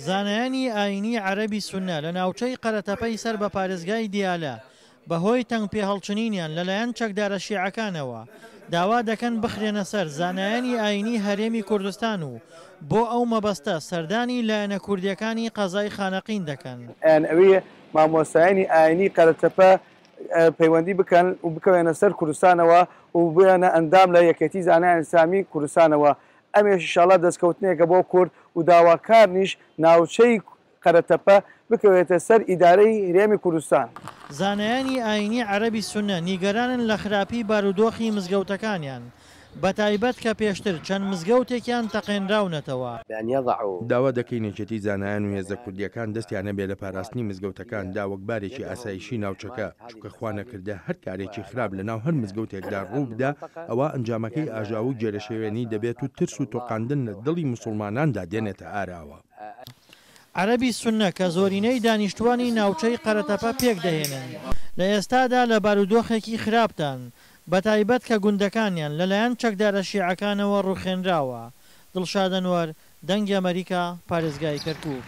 زانایانی ئایینی عەرەبی سوننە لە ناوچەی قەرەتەپەی سەر بە پارێزگای دیالە بەهۆی تەنگ پێهەڵچنینیان لەلایەن چەکدارە شیعەکانەوە داوا دەکەن بخرێنە سەر زانایانی ئایینی هەرێمی کوردستان و بۆ ئەو مەبەستە سەردانی لایەنە کوردییەکانی قەزای خانەقین دەکەن. ئەیانئەوێ مامۆستایانی ئایینی قەرەتەپە پەیوەندی بکەن و بکەوێنە سەر کوردستانەوە و ببنە ئەندام لە یەکێتی زانایان ئیسلامی کوردستانەوە، ئەمێش ئیشاڵا دەستکەوتنێکە بۆ کورد و داواکارنیش ناوچەی قەرەتەپە بکەوێتە سەر ئیدارەی هرێمی کوردستان. زانایانی ئایینی عەرەبی سوننە نیگەرانن لە خراپی بارودۆخی مزگەوتەکانیان، بەتایبەت کە پێشتر چەند مزگەوتێکیان تەقێنراونەتەوە. داوا دەکەین یەکێتی زانایان و هێزە کوردییەکان دەستیان هەبێ لە پاراستنی مزگەوتەکاندا وەک بارێکی ئاسایشی ناوچەکە، چونکە خوا نەکردە هەر کارێکی خراپ لەناو هەر مزگەوتێکدا ڕووبدا ئەوا ئەنجامەکەی ئاژاوە و گێرەشێوێنی دەبێت و ترس و تۆقاندن لە دڵی موسوڵماناندا دێنێتە ئاراوە. عەرەبی سوننە کە زۆرینەی دانیشتووانی ناوچەی قەرەتەپە پێکدەهێنن، لە ئێستادا لە بارودۆخێکی خراپدان، بەتایبەت کە گوندەکانیان لەلایەن چەکدارە شیعەکانەوە ڕووخێنراوە. دڵشاد ئەنوەر، دەنگی ئەمەریکا، پارێزگای کەرکوک.